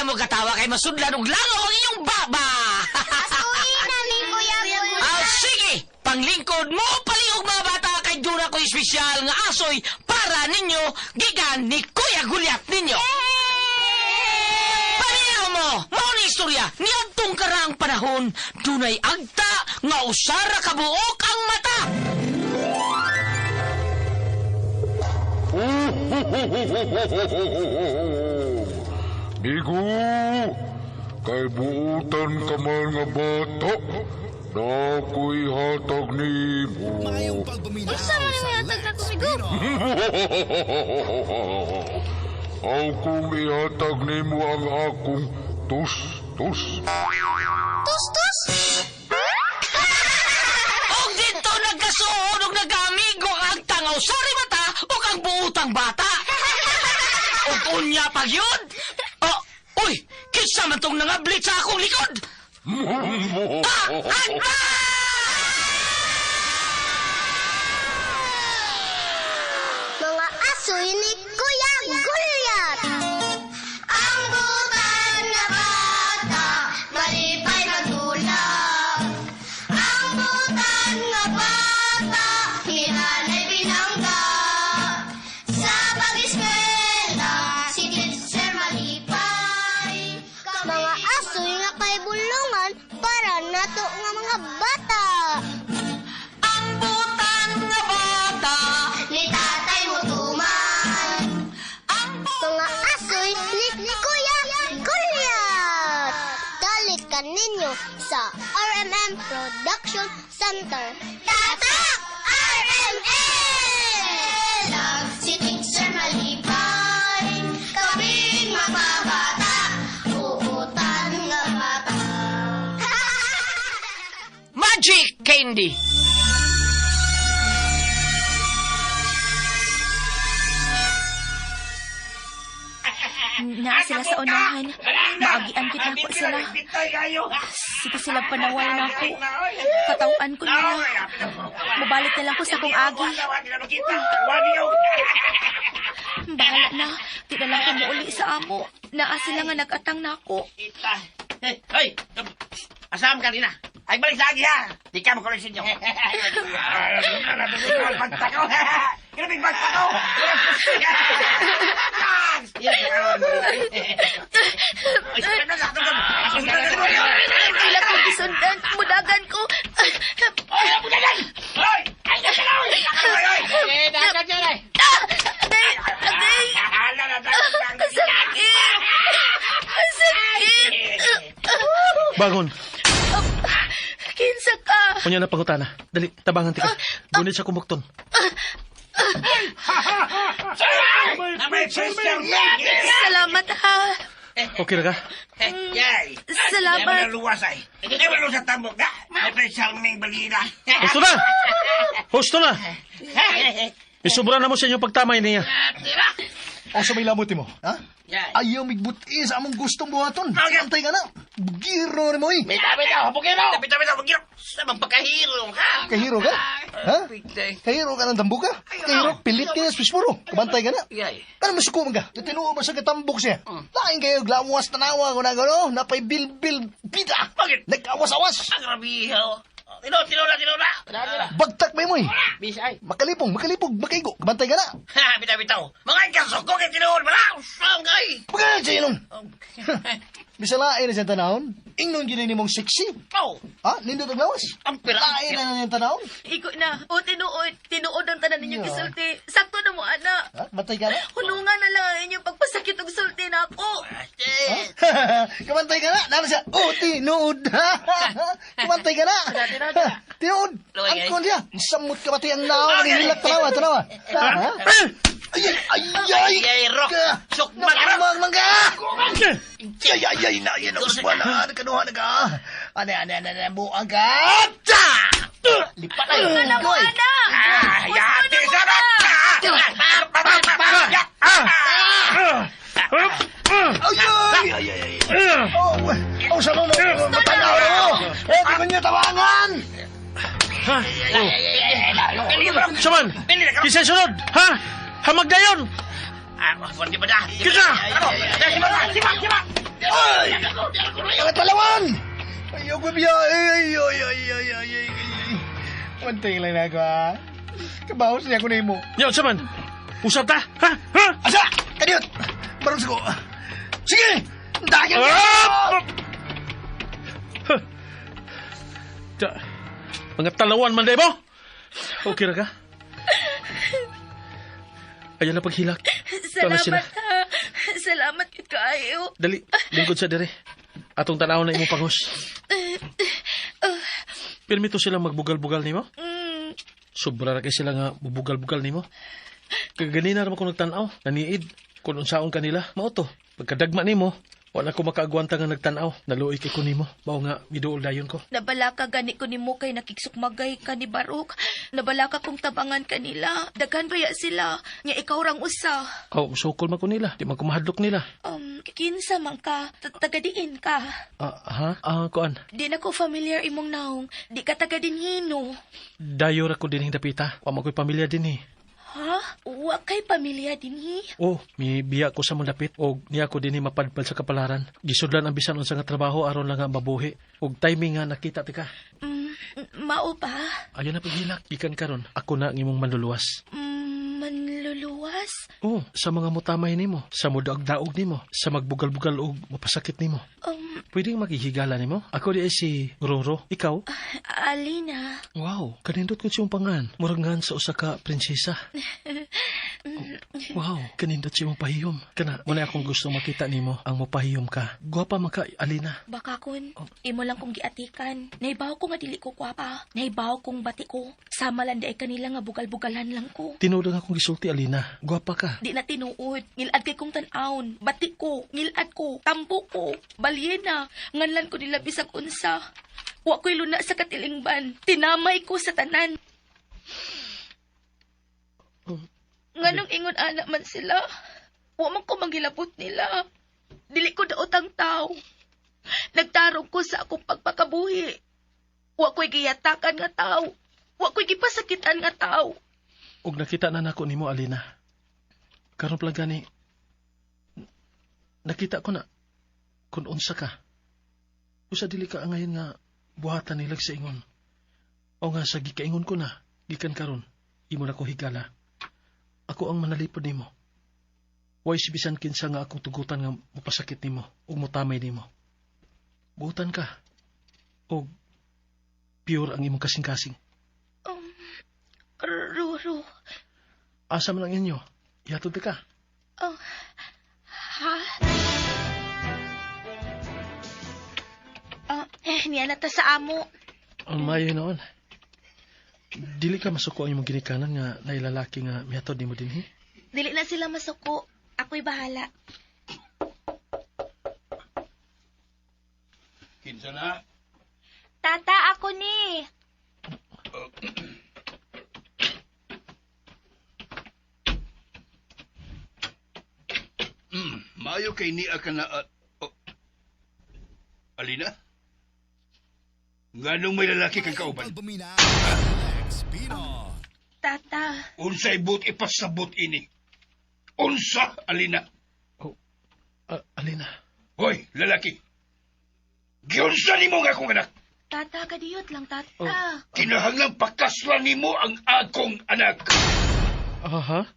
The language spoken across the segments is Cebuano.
mo katawa kay masudlan og langaw ang inyong baba. Asuhin na ni Kuya Gulya. Ah, sige! Panglingkod mo palihog mga bata kay duna ko espesyal nga asoy para ninyo gikan ni Kuya Gulyat ninyo. Paminaw mo, mao ni istorya niadtong karaang panahon dunay agta nga usara ka buok ang mata. Migo, kay buutan ka man nga bata, nako'y hatag nimo. Maayong pagpaminaw Unsa man sa ang ihatag Let's nako, Migo? Aw kung ihatag nimo ang akong tus-tus. Tus tus. Og dito nagkasuod og nagkaamigo ang agta nga usara mata ug ang buutang bata. Ug unya pag yun. Oh, uy, kinsa man tong nangablit sa akong likod? Ah, agta! Mga asoy ni Kuya Gulyat. Ang butan na bata, malipay magdula. Ang butan nga bata, hinanay binangga. Sa pag-eskwela, si teacher malipay. Mga asoy nga kay bulungan para nato nga mga bata. Ang butan nga bata, Ni tatay mo tuman. ang Mga asoy ni Kuya Gulyat. Dalit ka ninyo sa RMM Production Center. Tatak! RMM! Si teacher malipay, kaming mapabata, uutan nga bata. Magic Candy. Naa sila sa unahan. Maagian kita ko sila. Sige sila panaway na ako. Katawan ko nila. Mabalik na lang ko sa akong agi. Bahala na. Di na lang ko muuli sa amo. Naa sila nga nag-atang na ako. Hoy! Asam ka rin na. Ay, balik sa agi ha! Di ka makulit sa inyo. Pagtakaw! Grabe pagtakaw! Sila ko gisundan. Mudagan ko. Agay! Agay! Kasakit! Kasakit! Bangon. Kinsa ka? Unya na pangutana. Dali, tabangan tika. Gunit sa kumukton. Salamat ha. Okay ra ka? Salamat. Husto na! Husto na! Isubra na mo sa inyong pagtamay niya. O sa may lamot mo, ha? Ayaw migbuti sa among gustong buhaton. Antay ka na. Giro ni mo eh. Kahiro ka? Ha? Kahiro ka ng tambok ka? Kahiro, pilit ka na sa puro. Kumantay ka na. Ano masuko man ka? Tinuo ba sa katambok siya? Lain kayo, glawas tanawa ko na gano. Napay bilbil, bida. Nag-awas-awas. Bagtak ba mo eh? Makalipong, makalipog, makaigo. Kumantay ka na. Pagkakas siya yun. Bisalain na siyang tanahon. Ingnon gini ni mong sexy. Ha? Nindot ang lawas. Lain na niyang tanahon. Iko na. O tinuod. Tinuod ang tanan ninyong Yeah. gisulti. Sakto na mo, ana. Ha? Matay ka na? Hunungan na lang ang inyong pagpasakit og sulti na ako. Ha? Kamantay ka na. Nara siya. Oh, tinuod. Kamantay ka na. Tinuod. Angkon siya. Samot ka pati ang naon. Nilak tanawa, tanawa. Ha? Ay, ay, ay, ay. Sukmag man ka. Ay, ay, ay, na, yan ang usbana. Nagkanuha na ka. Ane, ane, ane, ane, buang ka. Ta! Lipat na yun. Husto na mo, ana. Husto na mo, ana. Ay, ay, ay, ay, ay. Oh, oh, sa mo, matanaw na mo. Eh, di ko niyo tawangan. Ha? Oh. Saman! Kinsa sunod? Ha? Hamag dayon! Kinsa? Ay! Mga talawan! Ayaw ko biya. Ay, ay, ay, ay, ay, ay, ay. Wantay lang na ako, ha? Kabawas niya ko na imo. Yaw, sa man. Usap ta? Ha? Ha? Asa! Kadiyot! Barong ko. Sige! Dagan! Ah! Huh. Mga talawan man, mo? Okay ra ka? Ayaw na paghilak. Tama sila. Salamat ha. Salamat gid kaayo. Dali, lingkod sa dire. Atong tanaw na imong pangos. Permito silang magbugal-bugal nimo? Mm. Sobra ra kay sila nga bubugal-bugal nimo. Kaganina ra man ko nagtan-aw, naniid kun unsaon kanila. Mao to. Pagkadagma nimo, wala ko makaagwanta nga nagtan-aw. Naluoy kay ko nimo. Mao nga miduol dayon ko. Nabalaka gani ko nimo kay nakigsukmagay ka ni Barok. Nabalaka kong tabangan kanila. Daghan baya sila. Nya ikaw rang usa. Aw, musukol man ko nila. Di man ko mahadlok nila. Kinsa man ka? Tagadiin ka. Ha? Kuan. Di na ko familiar imong naong. Di ka taga dinhino. Dayo ra ko dinhing dapita. Wa man ko'y pamilya dinhi. Ha? Wa kay pamilya dinhi? Oh, mi biya ko sa mong og niya ko dinhi mapadpad sa kapalaran. Gisudlan ang bisan unsa nga trabaho aron lang nga mabuhi. Og timing nga nakita tika. Mao pa? Ayaw na paghilak. Gikan karon, ako na ang imong manluluwas. Manluluwas? Oh, sa mga mutamay nimo, sa mudaog-daog nimo, sa magbugal-bugal og mapasakit nimo. Pwedeng maghihigala nimo? Ako di ay si Roro. Ikaw? Alina. Wow, kanindot ko siyang pangan. Murag ngan sa usa ka prinsesa. Wow, kanindot siyang pahiyom. Kana, muna akong gusto makita nimo ang mopahiyom ka. Gwapa man ka, Alina. Baka kun, imo lang kong giatikan. Nahibaw ko nga dili ko kwapa. Nahibaw kong bati ko. Sama lang di ay kanila nga bugal-bugalan lang ko. Tinuod ang akong gisulti, Alina. Gwapa ka. Di na tinuod. Ngilad kay kong tan-awon. Bati ko. Ngilad ko. Tambo ko. Balyena. Nganlan ko nila bisag unsa. Wa ko'y luna sa katilingban. Tinamay ko sa tanan. Nganong ingon anak man sila. Wa man ko manghilabot nila. Dili ko daotang tao. Nagtarong ko sa akong pagpakabuhi. Wa ko'y giyatakan nga tao. Wa ko'y gipasakitan nga tao. Og nakita na nako nimo, Alina. Karon pa lang gani, nakita ko na kung unsa ka. Usa dili ka angayon nga buhatan nilag sa ingon. O nga sa gikaingon ko na, gikan karon, imo na ko higala. Ako ang manalipod nimo. Way si bisan kinsa nga akong tugutan nga mopasakit nimo ug motamay nimo. Buutan ka. Og pure ang imong kasing-kasing. Ruro. Asa man ang inyo? Ihatod ka. Oh, ha? Niya na ta sa amo. Ang maayo noon. Dili ka masuko ang imong ginikanan nga nailalaki nga mihatod nimo dinhi. Dili na sila masuko. Ako'y bahala. Kinsa na? Tata, ako ni. Maayo kay niya ka na... Alina? Nganong may lalaki kang kauban? Tata. Unsay but ipasabot ini? Unsa, Alina? Oh, Alina. Hoy, lalaki. Giunsa nimo nga akong anak? Tata, kadiyot lang, tata. Oh. Kinahanglang pakaslan nimo ang akong anak. Aha.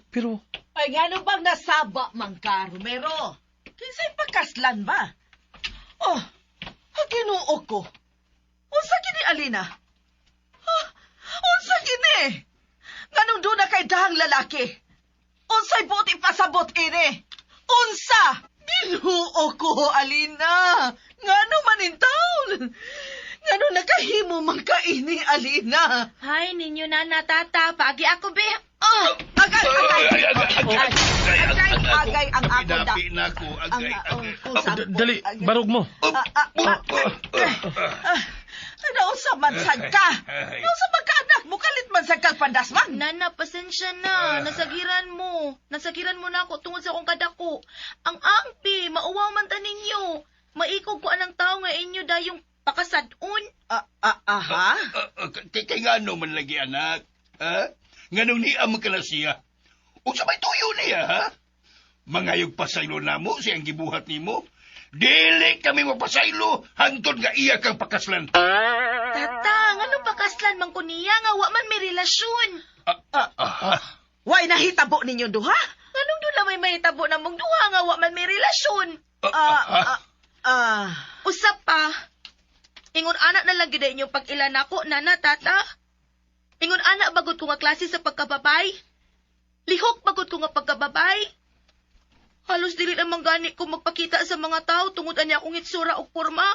Pero... Ay, ngano bang nasaba man ka, Romero? Kinsa'y pakaslan ba? Oh, Ginoo ko. Unsa kini, Alina? Ha? Unsa kini? Nganong doon na kay dahang lalaki? Unsa'y buot ipasabot ini? Unsa? Ginoo ko, Alina. Ngano man in town? Ngano nakahimo man ka ini, Alina? Hay, ninyo na na, tata. Paagi ako, be. Oh, agay, agay. Agay, Agay, agay ang ako da. Pinapi na ako, agay, agay. Dali, barog mo. Nausa man sad ka. Nausa man ka, anak. Mukalit man sad kag pandasman. Nana, pasensya na. Nasagiran mo. Nasagiran mo na ako tungod sa akong kadako. Ang angpi, mauwaw man ta ninyo. Maikog ko anang tao nga inyo dayong pakasadon. Aha? Kay ngano man lagi, anak? Ha? Nganong niya man ka na siya? Unsa may tuyo niya, ha? Mangayog pasaylo namo siyang gibuhat nimo. Dili kami mapasaylo hangtod nga iya kang pakaslan. Tata, nganong pakaslan man ko niya nga wa man may relasyon? Way nahitabo ninyo duha? Nganong doon may mahitabo na mong duha nga wa man may relasyon? Usap pa. Ingon anak na lang gid inyong pag-ila nako, nana, tata. Ingon anak bagod ko nga klase sa pagkababay. Lihok bagod ko nga pagkababay. Halos dili naman gani ko magpakita sa mga tao tungod ani akong itsura og porma.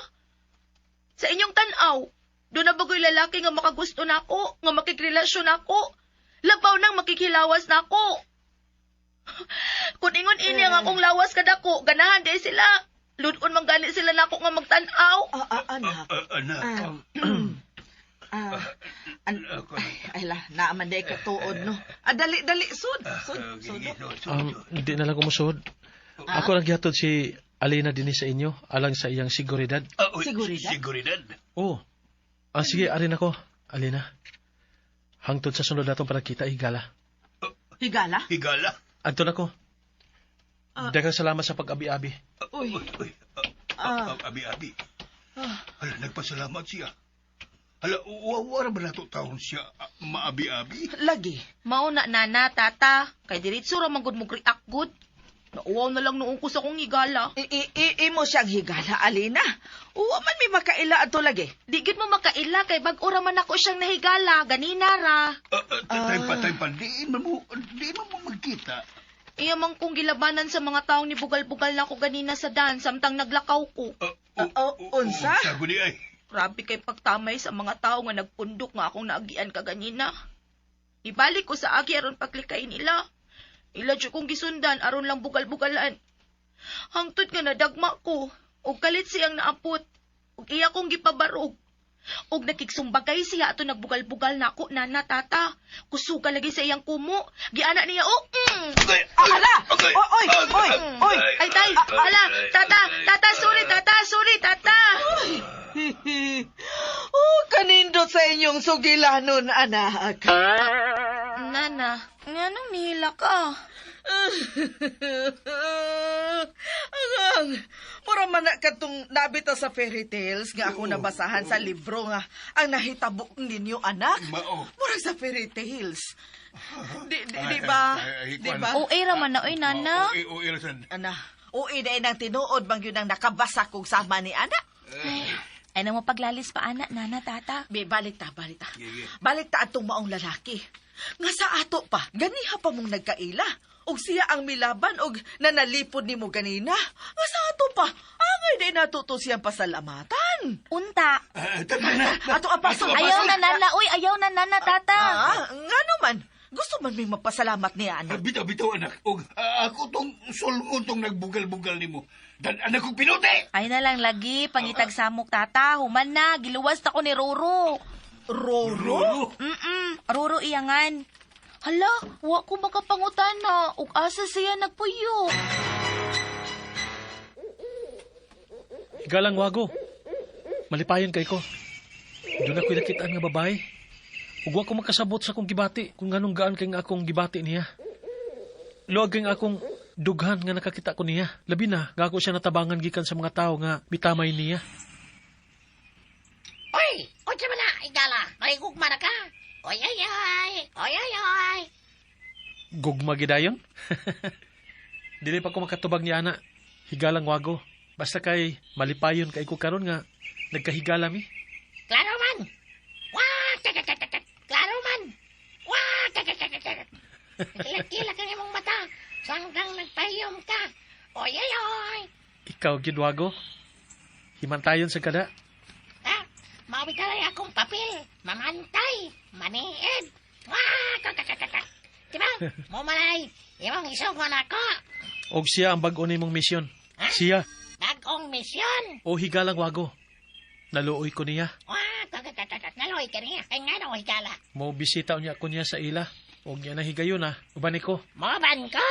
Sa inyong tan-aw, doon na bagoy lalaki nga makagusto nako, nga makigrelasyon nako. Labaw nang makikilawas nako. Kung ingon ini ang akong lawas kadako, ganahan di sila. Ludon man gani sila nako nga magtan-aw. Anak. Anak. Ay, la, naaman day ka tuod, no? Dali, dali, sud. Sud, sud. Hindi na lang kumusod. Ako lang gihatod si Alina dinhi sa inyo, alang sa iyang seguridad. Seguridad? Seguridad? Oo. Sige, arin ako. Alina. Hangtod sa sunod natong panagkita, higala. Higala? Higala? Adto na ko. Daghang salamat sa pag-abi-abi. Uy. Abi-abi. Hala, nagpasalamat siya. Hala, wala ba nato taon siya maabi-abi? Lagi. Mao na nana, tata. Kay diretso ra man gud mo react gud. Nauwaw na lang noong ko sa kong higala. Imo siyang higala, Alina. Uwa man may makaila ato lagi. Di gid mo makaila kay bag-o ra man ako siyang nahigala. Ganina ra. Time pa, time pa. Di man mo magkita. Iya man kong gilabanan sa mga taong ni bugal-bugal na ako ganina sa dance samtang naglakaw ko. Unsa? Unsa guni ay? Grabe kay pagtamay sa mga tao nga nagpundok nga akong naagian ka ganina. Ibalik ko sa agi aron paglikay nila. Ila jud kong gisundan aron lang bugal-bugalan. Hangtod nga nadagma ko og kalit siyang naapot ug iya kong gipabarog. Og nakigsumbagay siya ato nagbugal-bugal nako nana tata. Kusuga lagi sa iyang kumo. Giana niya oh. Ala! Oy, oy, oy, oy. Ay tay, ala, tata, tata, sorry tata, sorry tata. Oh, kanindot sa inyong sugilanon, anak. Nana, nganong nihila ka? Angang, mura man na katong nabita sa fairy tales nga ako nabasahan sa libro nga ang nahitabo ninyo, anak. Mao. Mura sa fairy tales. Di ba? Di ba? O, era man na, oy, nana. O, era sad. Ana, uwi na inang tinuod bang yun ang nakabasa kong sama ni anak. Ay, na mo paglalis pa, anak, nana, tata. Be, balik ta, balik ta. Balik ta atong maong lalaki. Nga sa ato pa, ganiha pa mong nagkaila. Og siya ang milaban og nanalipod nimo ganina. Nga sa ato pa, angay day natuto siyang pasalamatan. Unta. Ato apaso. Ayaw na, nana, oy, ayaw na, nana, tata. Nga naman, gusto man may mapasalamat niya, anak. Bitaw, bitaw, anak. Og, ako tong sulmon tong nagbugal-bugal nimo. Dan anak kong pinuti! Ay na lang lagi, pangitag samok tata, human na, giluwas na ko ni Roro. Roro? Roro iyangan. Hala, wa ko makapangutana, ug asa siya nagpuyo. Higalang wago. Malipayon kay ko. Doon ako'y nakitaan nga babae. Ug wa ko makasabot sa akong gibati kung nganong gaan kay nga akong gibati niya. Luag kay nga akong dughan nga nakakita ko niya. Labi na, nga ako siya natabangan gikan sa mga tao nga mitamay niya. Oy, unsa man na, igala? May gugma na ka? Oy, oy, oy. Oy, oy, oy. Gugma gidayon? Dili pa ko makatubag ni ana. Higalang wago. Basta kay malipayon kay ko karon nga nagkahigala mi. Klaro man. Wah, kak. Klaro man. Wah, kak. Kilak-kilak ang imong mata. Sanggang nagpahiyom ka. Oy, oy, oy. Ikaw gyud wago. Himantayon sa kada. Ha? Mawigay akong papel. Mamantay. Maniid. Wah, kak. Diba? Mumalay. Imong isugo na ko. Og siya ang bag-o nimong misyon. Ha? Siya. Bag-ong misyon. O higalang wago. Naluoy ko niya. Wah, kak. Naluoy ka niya. Ay nga no, higala. Mo bisita niya ko niya sa ila. Og niya nahigayon ha. Uban ko. Moban ko?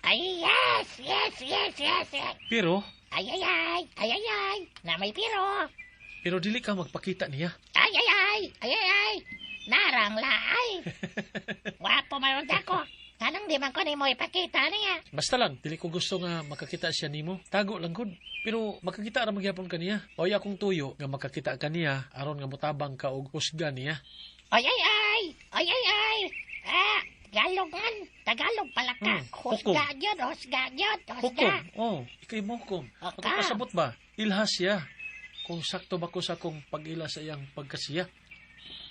Ay, yes, yes, yes, yes, yes. Pero? Ay, ay, ay, ay, ay, ay. Na may pero. Pero dili ka magpakita niya. Ay, ay, ay, ay, ay, ay. Narang laay. Wapo man ako. Kanang di man ko nimo ipakita niya. Basta lang, dili ko gusto nga makakita siya nimo. Tago lang gud. Pero makakita ra magyapon kaniya. Oy akong tuyo nga makakita kaniya aron nga motabang ka og husga niya. Ay, ay, ay! Ay, ay, ay! Ah, Tagalog man. Tagalog pala ka. Hukom. Husga yun, husga yun, husga. Hukom. Oh, ikay mo hukom. Oka. Ako pasabot ba? Ilha siya. Kung sakto ba ko sa akong pag-ila sa iyang pagkasiya.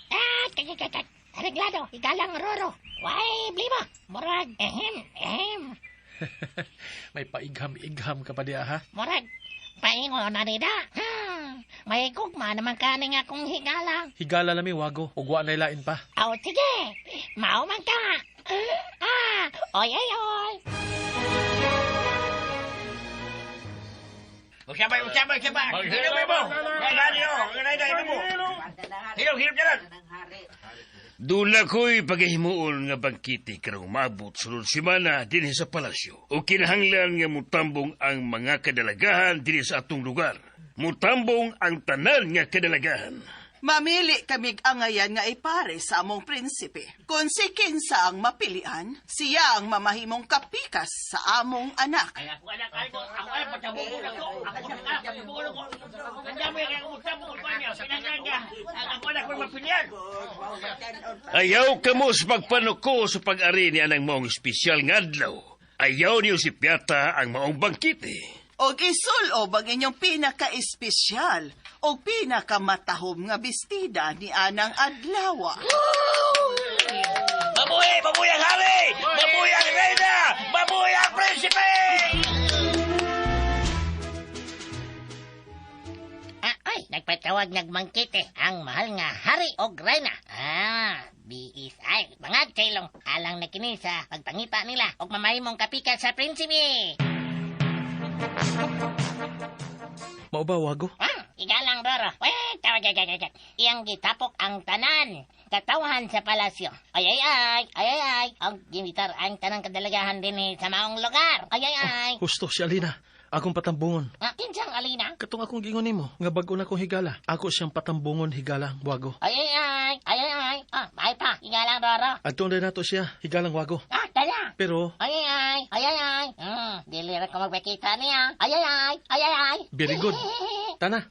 Ah, kagagagat. Areglado, igalang roro. Way, blimo. Murag, ehem, ehem. May paigham-igham ka pa diya, ha? Murag, paingon na nida. May gugma naman kaning akong higala. Higala lami, wago. Ugwa na ilain pa. Aw, sige. Mao man ka. Ah, oy, oy, oy. Usabay, usabay, usabay. Hilom mo. Kailangan mo. Hilom, hilom jalan. Dula ko'y paghimuon nga bangkiti karong maabot sunod semana dinhi sa palasyo. O kinahanglan nga mutambong ang mga kadalagahan dinhi sa atong lugar. Mutambong ang tanan nga kadalagahan. Mamili kamig angayan nga ipare sa among prinsipe. Kung si kinsa ang mapilian, siya ang mamahimong kapikas sa among anak. Ay, ako anak, ako anak, patabungon ako. Ako anak, patabungon ako. Ang dami kaya kumutambong ko niya. Pinanggan niya. Ako anak, may mapilian. Ayaw kamo sa pagpanuko sa pag-ari ni anang maong espesyal nga adlaw. Ayaw niyo si Piata ang maong bangkiti. Og isulob ang inyong pinaka-espesyal o pinakamatahom nga bestida ni Anang Adlawa. Mabuhi! Mabuhi ang hari! Mabuhi ang reyna! Mabuhi ang prinsipe! Ah, ay, nagpatawag nagmangkite ang mahal nga hari og reyna. Ah, BSI. Mga kailong alang na kini sa pagpangita nila og mamahimong kapikat sa prinsipe. Mao ba, wago? Ah, igalang roro. Weh, tawag, tawag, tawag. Iyang gitapok ang tanan. Katawhan sa palasyo. Ay, ay, ay, ay, ay, ay. Ang gimitar ang tanang kadalagahan din eh, sa maong lugar. Ay, ay, ay. Husto si Alina. Akong patambungon. Ah, kinsang Alina? Katong akong gingon nimo, nga bag-o na akong higala. Ako siyang patambungon higala, wago. Ay, ay, ay, ay, ay, ay. Ah, ay pa, igalang roro. Adto na nato siya, higalang wago. Ah, tala. Pero, Ay, ay, ay, ay, ay, ay. Dili ra ko magpakita niya. Ay, ay, ay, ay, ay, ay. Very good. Tana.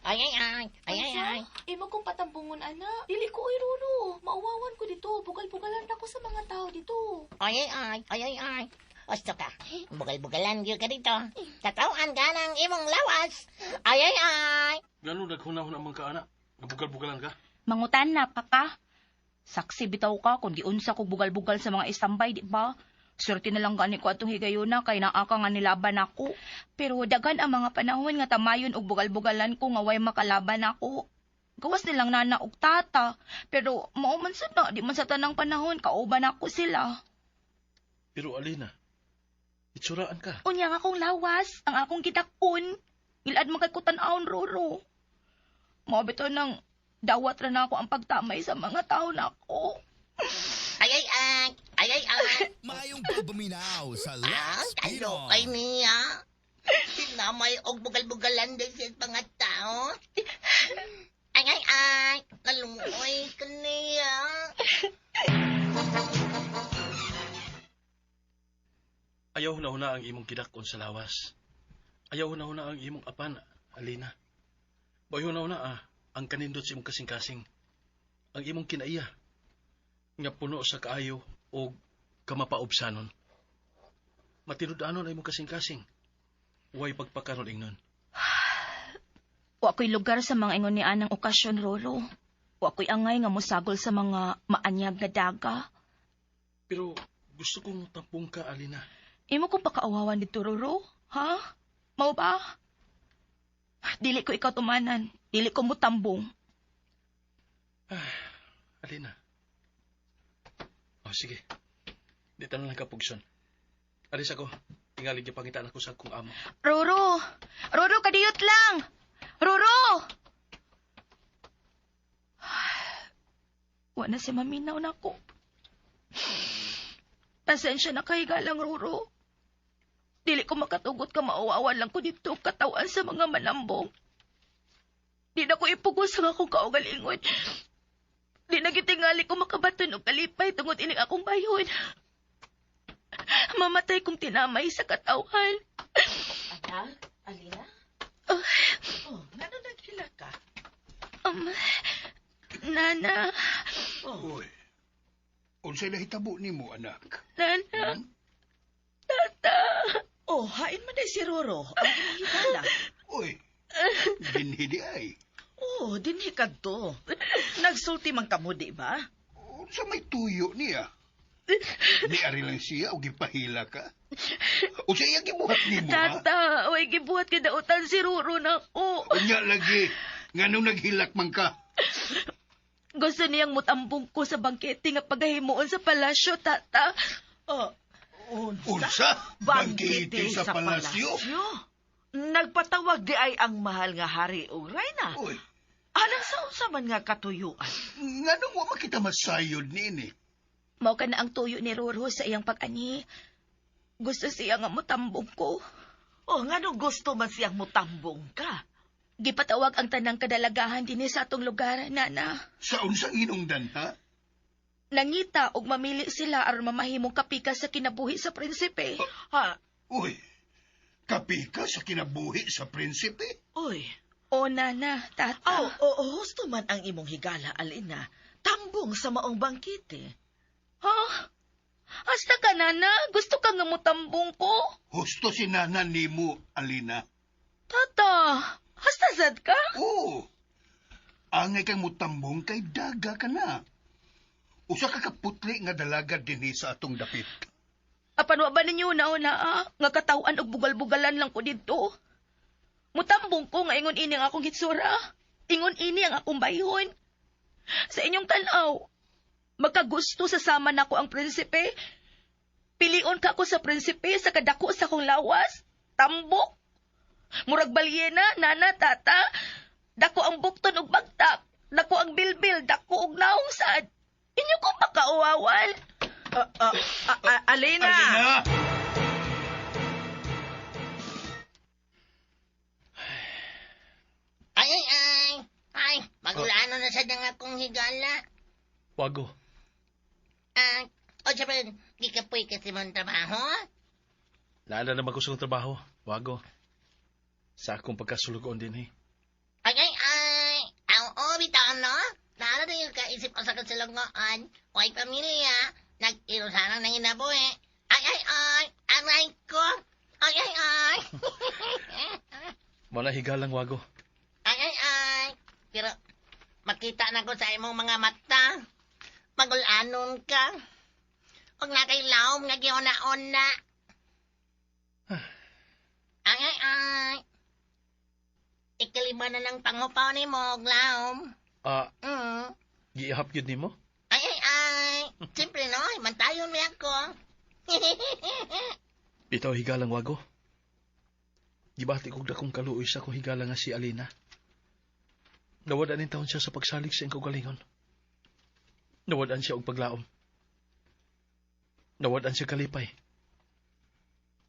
Ay, ay, ay, ay, ay, ay. Imo kong patambungon, ana. Dili ko oy Roro. Mauwawan ko dito. Bugal-bugalan ako sa mga tao dito. Ay, ay, ay, ay, ay, ay. Osto ka. Bugal-bugalan gyud ka dito. Katawan ka ng imong lawas. Ay, ay, ay. Gano naghunahon ang mga kaana? Nabugal-bugalan ka? Mangutan na pa ka. Saksi bitaw ka kung giunsa ko bugal-bugal sa mga istambay, di ba? Swerte na lang gani ko atong higayuna kay naa ka nga nilaban ako. Pero daghan ang mga panahon nga tamayon og bugal-bugalan ko nga way makalaban ako. Gawas nilang nana og tata, pero mao man sad na di man sa tanang panahon kauban ako sila. Pero Alina, itsuraan ka. Unya nga akong lawas, ang akong gidak-on. Ilad man kay ko tan-awon, Roro. Mao bitaw nang dawat ra na ako ang pagtamay sa mga tao nako. Ay, ay, ay. Ay, ay, ay. Maayong pagpaminaw sa Ah, Lex talo Pinoy. kay niya. Sinamay og bugal-bugalan din sa mga tao. Ay, ay, ay. Kaluoy ka niya. Ayaw huna-huna ang imong gidakon sa lawas. Ayaw huna-huna ang imong apan, Alina. Bayo huna-huna ang kanindot sa imong kasing-kasing. Ang imong kinaiya. Nga puno sa kaayo o kamapaubsanon. Matinud-anon ang imong kasing-kasing. Huwag pagpakaron ingnon. Wa ko'y lugar sa mga ingon ni anang okasyon, Roro. Wa ko'y angay nga mosagol sa mga maanyag nga daga. Pero gusto kong tampong ka, Alina. Imo kong pakaawawan dito, Roro. Ha? Mao ba? Dili ko ikaw tumanan. Dili ko mutambong. Alina. Oh, sige. Di tanan lang kapugson. Alis ako. Tingali gipangitaan ako sa akong amo. Roro! Roro, kadiyot lang! Roro! Wa na siya maminaw na ako. Pasensya na kay galang, Roro. Dili ko makatugot ka mauwawan lang ko dito katawan sa mga manambong. Di na ko ipugos ang akong kaugalingon. Di na gitingali ko makabaton og kalipay tungod ining akong bayhon. Mamatay kong tinamay sa katawhan. Anak, Alina? Oh, ngano naghila ka? Nana. Oh. Uy, unsay nahitabo nimo, anak? Nana. Tata. Oh, hain man day si Roro. Ang imong higala. Uy, dinhi di ay. Oh, dinhi kadto. Nagsulti man kamo, di ba? Unsa may tuyo niya? Niari lang siya o gipahila ka? Unsa iya gibuhat nimo, ha? Tata, way gibuhat kay dautan si Roro na ako. Unya lagi, nganong naghilak man ka? Gusto niyang mutambong ko sa bangkete nga pagahimuon sa palasyo, tata. Oh, unsa? Unsa? Bangkete sa palasyo? Nagpatawag di ay ang mahal nga hari og reyna. Uy. Alang sa unsa man nga katuyuan? Nganong wa makita masayod niini? Mao ka na ang tuyo ni Roro sa iyang pag-ani. Gusto siya nga mutambong ko. Oh, nganong gusto man siyang mutambong ka? Gipatawag ang tanang kadalagahan dinhi sa atong lugar, Nana. Sa unsang hinungdan, ha? Nangita og mamili sila aron mamahimong kapika sa kinabuhi sa prinsipe. Ha? Uy, kapika sa kinabuhi sa prinsipe? Uy. O, Nana, tata. Oh, oh, husto man ang imong higala, Alina. Tambong sa maong bangkite. Ha? Hasta ka, Nana. Gusto ka nga mutambong ko? Husto si Nana nimo, Alina. Tata, hasta sad ka? Oo. Angay kang mutambong kay daga ka na. Usa ka kaputli nga dalaga dinhi sa atong dapit. Apan wa ba ninyo na nga katawan og bugal-bugalan lang ko didto? Mutambong ko nga ingon ini ang akong hitsura. Ingon ini ang akong bayhon. Sa inyong tan-aw, magkagusto sa sama nako ang prinsipe. Pilion ka ko sa prinsipe sa kadako sa akong lawas. Tambok. Murag balyena, nana, tata. Dako ang bukton og bagtak. Dako ang bilbil, dako og naong sad. Inyo ko makauwawan. Alina! Alina! Ay, ay, ay. Ay, magulano na sa nga akong higala. Wago. O sabi, di ka po'y kasi mong trabaho? Naala naman ko sa trabaho. Wago. Sa akong pagkasulugoon din eh. Ay, ay, ay. Oo, bitaw, no? Naala na yung kaisip ko sa kasulungoan. Oy, pamilya. Nag-irusanan ng inabuhi. Ay, ay, ay. Aray ko. Ay, ay, ay. Wala higalang, Wago. Ay, ay, ay. Pero, makita na ko sa imong mga mata. Magulanon ka. Huwag na kay laom nga giuna-una. Ay, ay, ay. Ikalima na ng pangupaw ni mo, laom. Giihap yun ni mo? Ay, ay, ay. Siyempre, no? Mantayon mo ako. Bitaw higalang, Wago. Gibati kog dakong kaluoy sa akong higala nga si Alina. Nawad-an nin taon siya sa pagsalig sa iyang kaugalingon. Nawad-an siya og paglaom. Nawad-an siya kalipay.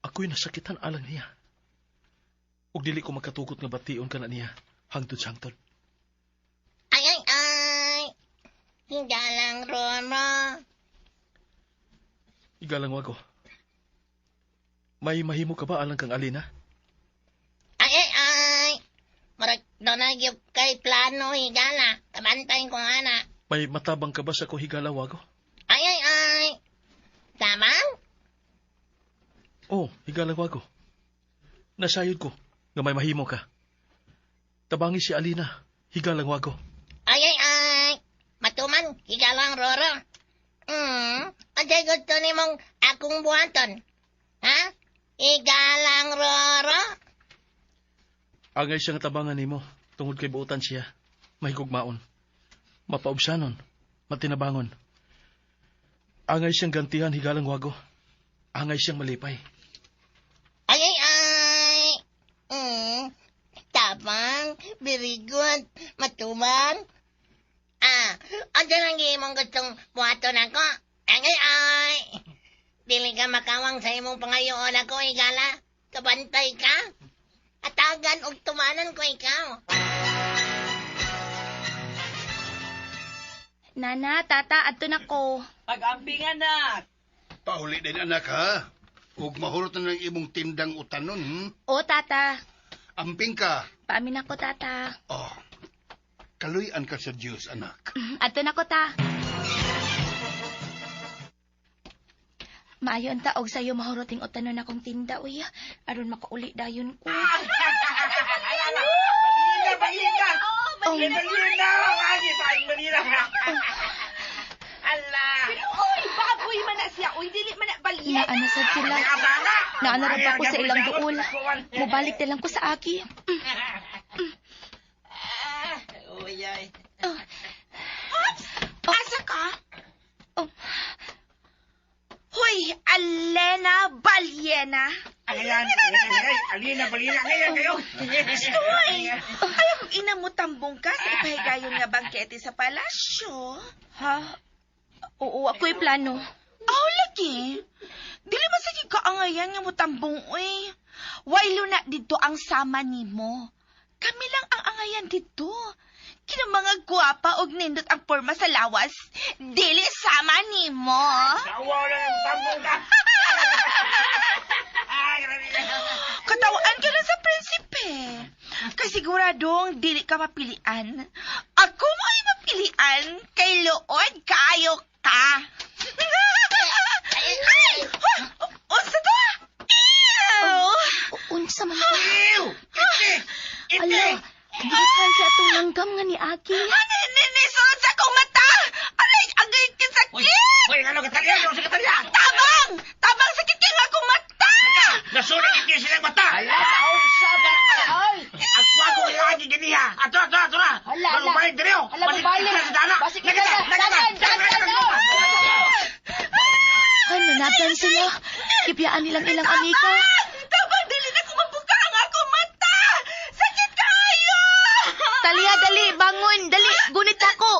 Ako'y nasakitan alang niya. Ug dili ko makatugot nga bation ka na niya hangtod sa hangtod. Ay, ay, ay. Higalang, Roro. Higalang, Wago. May mahimo ka ba alang kang Alina? Ay, ay, ay. Marag doon na yung kay plano, higala. Kabantayin ko nga na. May matabang ka ba sa ko higala, Wago? Ay, ay, ay. Tamang? Oh, higala, Wago. Nasayod ko nga may mahimo ka. Tabangi si Alina, higalang, Wago. Ay, ay, ay. Matuman, higalang, Roro. Unsay gusto nimong akong buhaton? Ha? Higalang, Roro? Angay siyang tabangan nimo tungod kay buotan siya. Mahigugmaon. Mapaubsanon. Matinabangon. Angay siyang gantihan, higalang, Wago. Angay siyang malipay. Ay, ay, ay. Tapang, very good. Matuman. Unsa lang imong gustong buhaton ako? Ay, ay, ay. Dili ka makawang sa imong pangayoon ako, higala. Kabantay ka. Atagan og tumanan ko ikaw. Nana, tata, adto na ko. Pag-amping, anak. Pauli din, anak, ha? Ug mahurot na ng imong tindang utanon, O, tata. Amping ka. Paamin ako, tata. Oh. Kaluy-an ka sa Diyos, anak. Adto na ko, ta. Maayo ang taog sa'yo mahuroting utanon akong tinda, uy. Aron makauli dayon ko. Balina, balina! Oh. Balina! Agi pa, balina! Ala! Uy, baboy man na siya. Uy, dili man na balya. Naana sad sila. Naana ra ba ko sa ilang duol. Mubalik na lang ko sa aki. Uy, ay. Asa ka? Oh. Hoy, Alena Balyena. Ayan, ay, alina, balina, ngayon kayo. Uy, ayaw kong ina mo tambong ka sa ipahigayon nga bangkete sa palasyo. Ha? Oo, ako'y plano. Aw, lagi. Dili ba sige ka angayan nga mo tambong, uy. Waylo na dito ang sama nimo. Kami lang ang angayan dito. Kina mga gwapa og nindot ang porma sa lawas. Dili sama nimo. Tawa lang ang tambong ka. Ay, grabe. Katawaan ka lang sa prinsipe. Kay siguradong dili ka mapilian. Ako mo ay mapilian kay luod kaayo ka. Ay! Unsa to? Ew! Unsa man to? Ew! Ite! Ite! Ala, gikan sa atong langgam nga ni Aki. Nisunod sa akong mata! Aray, agay ka sakit! Uy, ano katalya? Ano sa katalya? Tabang! Tabang sakit kay akong mata! Nasunod ite silang mata! Ala, unsa ba ay? Ang kwago kay lagi ganiha. Ato, ato, ato na. Hala, hala. Malubay direo. Hala, mubalik. Basik Basik kita na. Dagan, dagan, oh. Ay, nanagan sila. Kipyaan nilang ilang amika. Tabang dili na kumabuka ang akong mata! Sakit kaayo! Talia, dali, bangon, dali, gunit ako.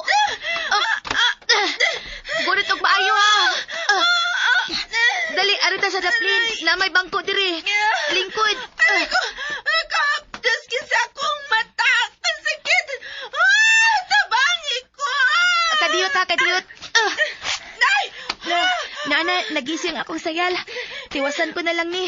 Gunit og maayo ha. Dali, arita sa daplin, na may bangko diri. Lingkod. Aray ko! Kahapdos sa akong mata! Ang sakit! Ah, tabangi ko! Kadiyot ha, kadiyot. Nay! Na, nana, nagising akong sayal. Tiwasan ko na lang ni.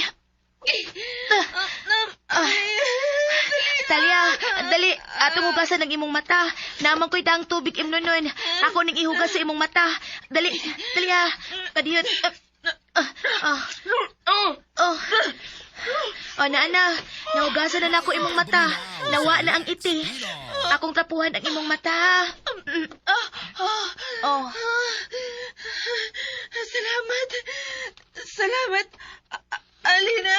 Talia, dali, ato mo hugasan ang imong mata. Naman ko'y daang tubig imnonon. Ako ning ihugas sa imong mata. Dali, dali ha. Kadiyot. Oh. Oh, naana, nahugasan na nako imong mata. Nawa na ang iti. Akong tapuhan ang imong mata. Oh. Salamat. Salamat, Alina.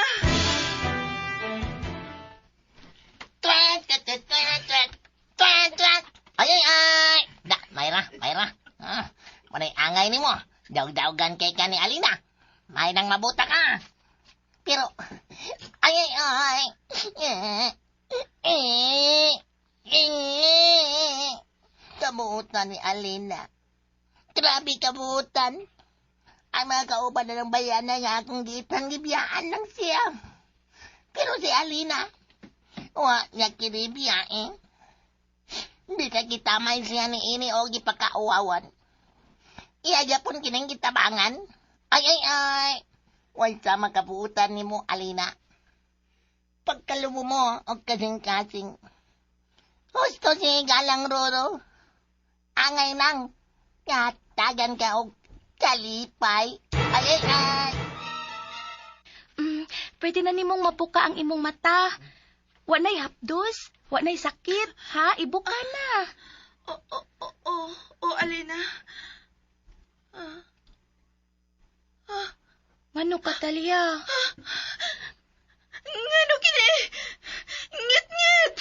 Twat, twat, twat, twat, twat, twat, twat. Ay, ay, ay. Da, Mayra, Mayra. Ah, manay angay ni mo. Daog-daogan kay ka ni Alina. May nang mabuta ka. Pero, ay, ay, ay. Eh, eh, Kabuutan ni Alina. Grabe kabuutan. Ang mga kauban na ng bayana nga akong gitang gibiyaan lang siya. Pero si Alina, wa niya kinibiya eh. Hindi ka kitamay siya ni ini o gipakauwawan. Iya gyapon kining gitabangan. Ay, ay, ay. Way sa makabuutan ni mo, Alina. Pagkalubo mo, o kasing-kasing. Husto si Galang Roro. Angay nang, katagan ka og kalipay. Ay, ay, ay. Pwede na nimong mapuka ang imong mata. Wa na'y hapdos, wa na'y sakit, ha? Ibuka na. Oh, Alina. Ngano ka, Talia? Ngano kini? Ngit-ngit!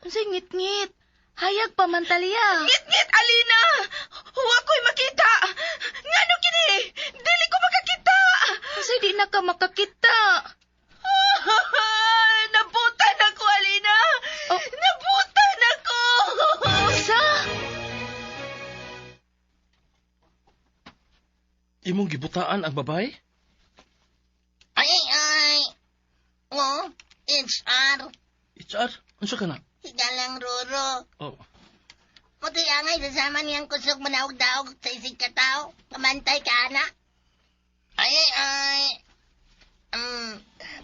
Unsay ngit-ngit? Hayag pa man, Talia. Ngit-ngit, Alina! Wa ko'y makita! Ngano kini? Dili ko makakita! Unsay di na ka makakita? Nabutan ako, Alina! Oh. Nabutan ako! Unsa? Imong gibutaan ang babae? Ay, ay, ay. Oh, HR. HR, unsa ka na? Higalang Roro. Oh. Mutoy angay sasama niyang kusog manaog-daog sa isig katao. Kamantay ka, ana. Ay, ay, ay.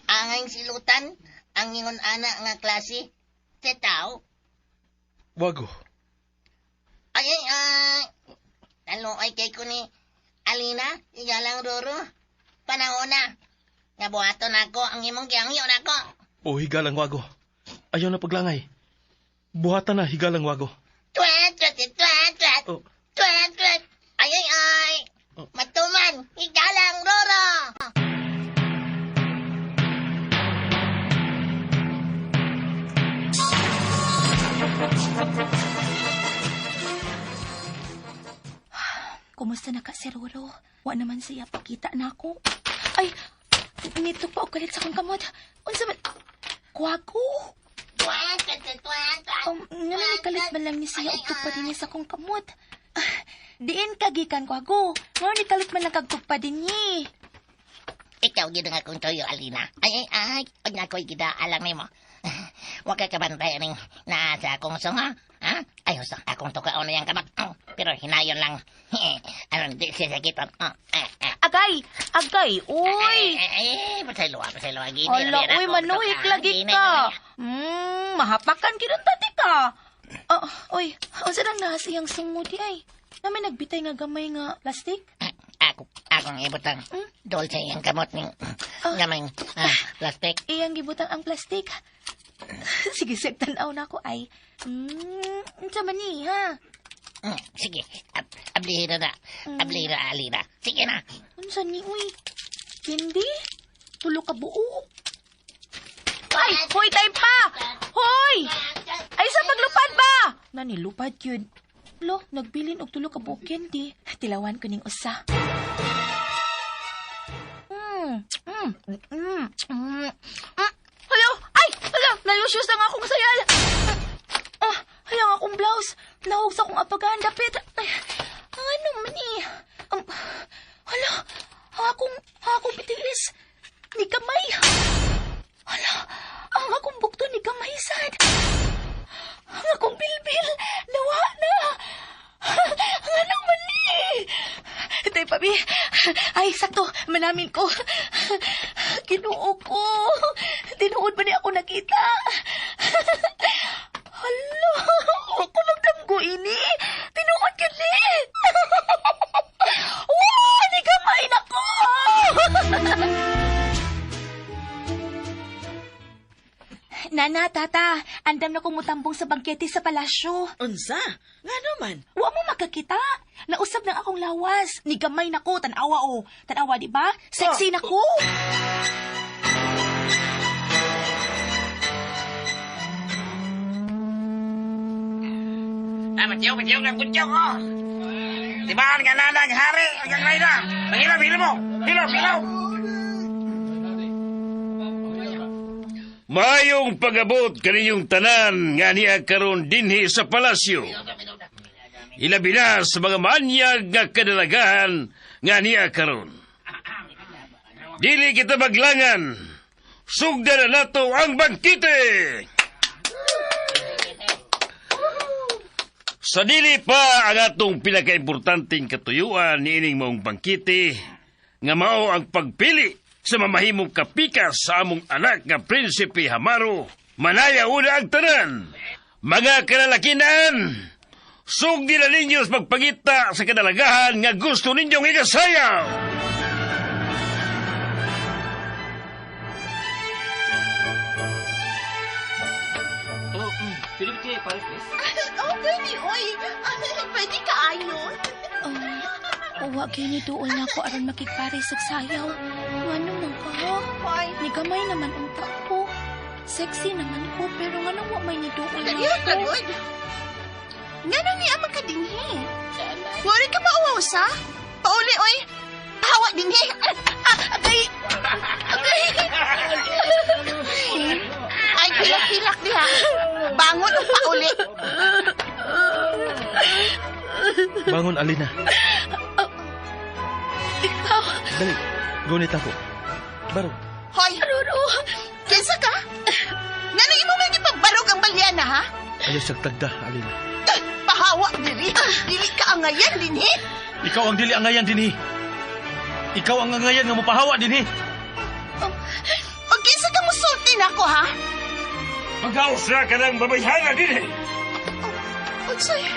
Angay silutan, ang ingon ana nga klase sa tao. Wago. Ay, ay, ay. Talo ay kay ko ni Alina, igalang Roro. Panahon na. Nga buhaton ako ang imong giyangyo nako. O higalang wago. Ayaw na paglangay. Buhatan na higalang wago. Twat, twat, twat, twat. Oh. Twat, twat. Ay, ay, ay. Oh. Matuman, igalang Roro. Kumusta na ka si Roro? Wa naman siya pakita na ako. Ay, nito pa og kalit sa akong kamot. Unsa man? Kwago. Twat, twat, twat, twat, twat. Nga na kalit man lang ni siya og tugpa din sa akong kamot. Ah, diin ka gikan kwago. Nga ni kalit man lang kag tugpa din ni. Ikaw gid ang akong toyo, Alina. Ay, ay, ay. Huwag na ako'y gida alang nimo. Huwag ka kabantay aning naa sa akong song, ha? Ha? Ay, husto. Akong tukaon na yang kamot. Oh, pero hinayon lang. Aron, di siya sakiton. Oh, eh, eh. Agay, agay, uy. Ay, ay, ay, pasayloa, pasayloa. Gini, Ala, gini, uy, akong manuhik tuka. lagi Gini, ka. Mahapakan kinunta ti ka. Ah, uy, unsa nang naa sa iyang sungo di ay? Nami nagbitay nga gamay nga plastic? Ako, akong ibutang. Dol sa iyang kamot ning gamay plastic. Iyang gibutang ang plastic. Sige, sige, tanaw na ako ay. Unsa man ni, ha? Sige, ablihin na na. Ablihin na, Alina. Sige na. Unsa ni, uy? Hindi? Tulo ka buo. Ay, hoy, time pa! Hoy! Ay, sa paglupad ba? Nanilupad yun. Lo, nagbilin og tulo ka buok candy. Tilawan ko ning usa. Hala! Ay! Hala! Nayusyos na nga akong sayal! Ah, hala nga akong blouse. Nahog sa akong apagan. Dapit. Ay, ang ano man eh. Hala! Ang akong pitiis. Ni kamay. Hala! Ang akong bukto ni kamay sad. Ang akong bilbil. Nawa na. Ang ano man eh. Tay, pabi. Ay, sakto. Manamin ko. Ginoo ko. Tinuod ba ni ako nakita? Hala, ako magdamgo ini. Tinuod yun ni. Wow, ni gamay na ko. Nana, tata, andam na kong mutambong sa bangkete sa palasyo. Unsa? Nga naman? Wa mo makakita. Nausab ng akong lawas. Ni gamay na ko, tanawa o. Tanawa, di ba? Sexy na ko. Ah, matiyaw, matiyaw ng kuntyaw ko. Tibaan nga nanang hari, ang reyna. Manghilom, hilom mo. Hilom, hilom. Mayong pag-abot kaninyong tanan nga niya karon dinhi sa palasyo. Ilabi na sa mga manyag nga kadalagahan nga niya karon. Dili kita maglangan. Sugdan na nato ang bangkite. Sa dili pa ang atong pinakaimportanteng katuyuan niining maong bangkite nga mao ang pagpili sa mamahimong kapikas sa among anak nga Prinsipe Hamaro, manaya una ang tanan. Mga kalalakinan, sugdi na ninyo sa pagpangita sa kadalagahan nga gusto ninyong ikasayaw. Oh, pwede, oy. Pwede ka ayon. Wa gyud ni duol na ako aron makigpares og sayaw. Ngano man ka, ha? Why? Ni gamay naman unta ko. Sexy naman ko, pero ngano wa may ni duol na Dali ako. ka, good. Ngano ni amang ka dinhi? Wari ka mauwaw sa? Pauli, oy. Hawa dinhi. Ah, agay. Agay. Ay, pilak-pilak diha. Bangon o pauli. Bangon, Alina. Ikaw, Dali, gunit ako. Barog. Hoy, Roro. kinsa ka? Ngano imo may gipagbarog ang balyana, ha? Ayaw sa tagda, Alina. Pahawa. Hawa diri. Dili ka angayan dinhi. Ikaw ang dili angayan dinhi. Ikaw ang angayan nga mopahawa dinhi. O kinsa ka musulti nako ha? Magaos na ka ng babayhana dinhi. Unsay?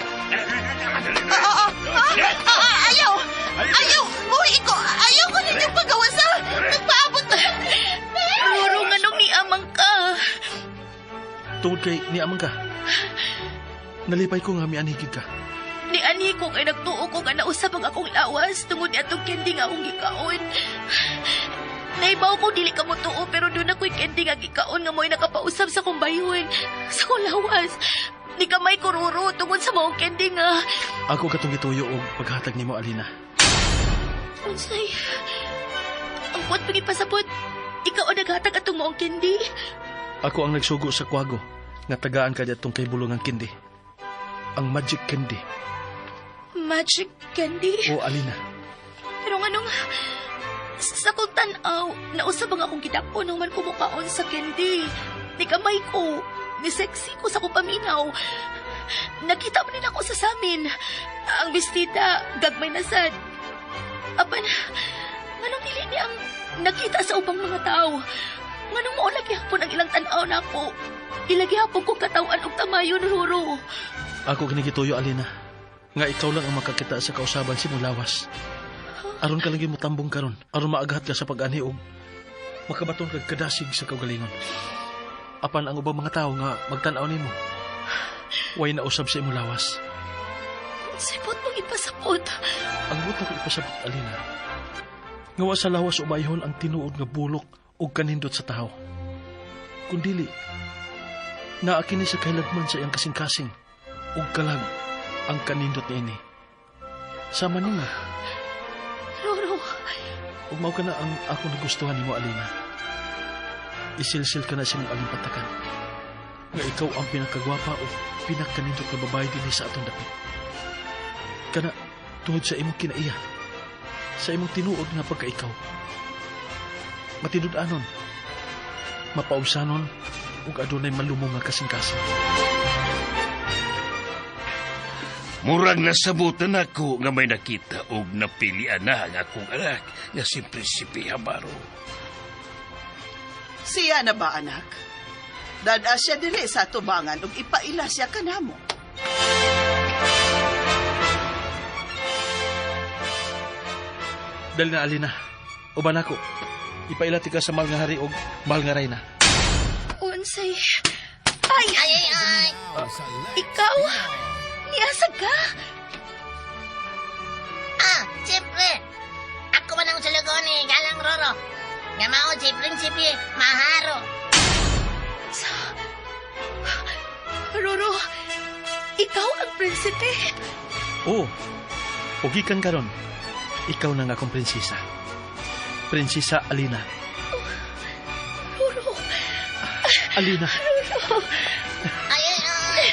Ayaw! Ayaw! Buhi ko! Ayaw ko ninyong pagawasa! Nagpaabot na! Roro, nganong niamang ka? Tungod kay niamang ka. Nalipay ko nga mianhigid ka. Nianhi ko kay nagtuo ko nga nausab ang akong lawas tungod ni atong candy nga akong gikaon. Naibaw ko dili ka motuo pero doon ako'y candy nga gikaon nga mo'y nakapausab sa akong bayhon, sa akong lawas. Ni kamay ko, Roro, tungod sa maong candy nga. Ako katong gituyo og paghatag nimo, Alina. Unsay? Ang buot pagipasabot, ikaw ang naghatag atong maong candy. Ako ang nagsugo sa kwago nga tagaan ka atong kay bulungang candy. Ang magic candy. Magic candy? O, Alina. Pero nganong sa akong tan-aw, nausab ang akong gidako nung man kumukaon sa candy. Ni kamay ko, ni sexy ko sa akong paminaw. Nakita mo din ako sa samin. Ang bestida, gagmay na sad. Apan, nganong dili ni ang nakita sa ubang mga tao? Nganong mao lagi hapon ang ilang tan-aw nako? Ilagi hapon kong katawan og tamayon, Roro. Ako kini gituyo, Alina. Nga ikaw lang ang makakita sa kausaban si Mulawas. Aron ka lang mo tambong karon, aron maaghat ka sa pag-anhi og makabaton kag kadasig sa kaugalingon. Apan ang ubang mga tawo nga magtan-aw nimo, way nausab sa imong lawas. Sipot mong ipasabot. Ang buot ko ipasabot, Alina, nga wa sa lawas umayhon ang tinuod nga bulok og kanindot sa tawo. Kundili, naa kini sa kahilagman sa iyang kasing-kasing ug kalag ang kanindot niini. Sama nimo. Roro. Ug mao ka na ang ako nagustuhan nimo, Alina. Isilsil ka na sa imong alimpatakan. Nga ikaw ang pinakagwapa o pinakanindot nga babae dinhi sa atong dapit. Kana tungod sa imong kinaiya, sa imong tinuod nga pagkaikaw. Matinud-anon, mapaubsanon, ug adunay malumong nga kasing-kasing. Murag nasabutan ako nga may nakita og napilian na ang akong anak nga si Prinsipe Habaro. Siya na ba, anak? Dada siya diri sa tubangan ug ipaila siya kanamo. Dali na, Alina. Uban ako. Ipaila ti ka sa mahal nga hari og mahal nga rayna. Unsay? Ay! Ay, ay, ay! Ikaw? Niasag ka? Ah, siyempre. Ako man ang sulugon ni Galang Roro. Nga mao si Prinsipe Maharo. Sa... Roro, ikaw ang prinsipe. Oo. O gikan karon, ikaw na nga akong prinsesa. Prinsesa Alina. Oh, Roro. Alina. Roro. Ay, ay, ay.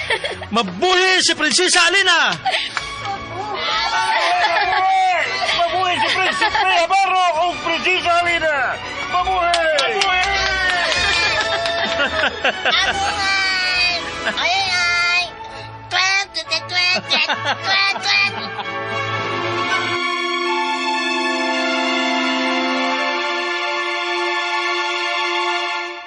Mabuhi si Prinsesa Alina! Mabuhi si Prinsipe Habaro o Prinsesa Alina! Mabuhi! Mabuhi! Mabuhay! Ay, ay, ay! Twet, twet, twet, twet, twet, twet!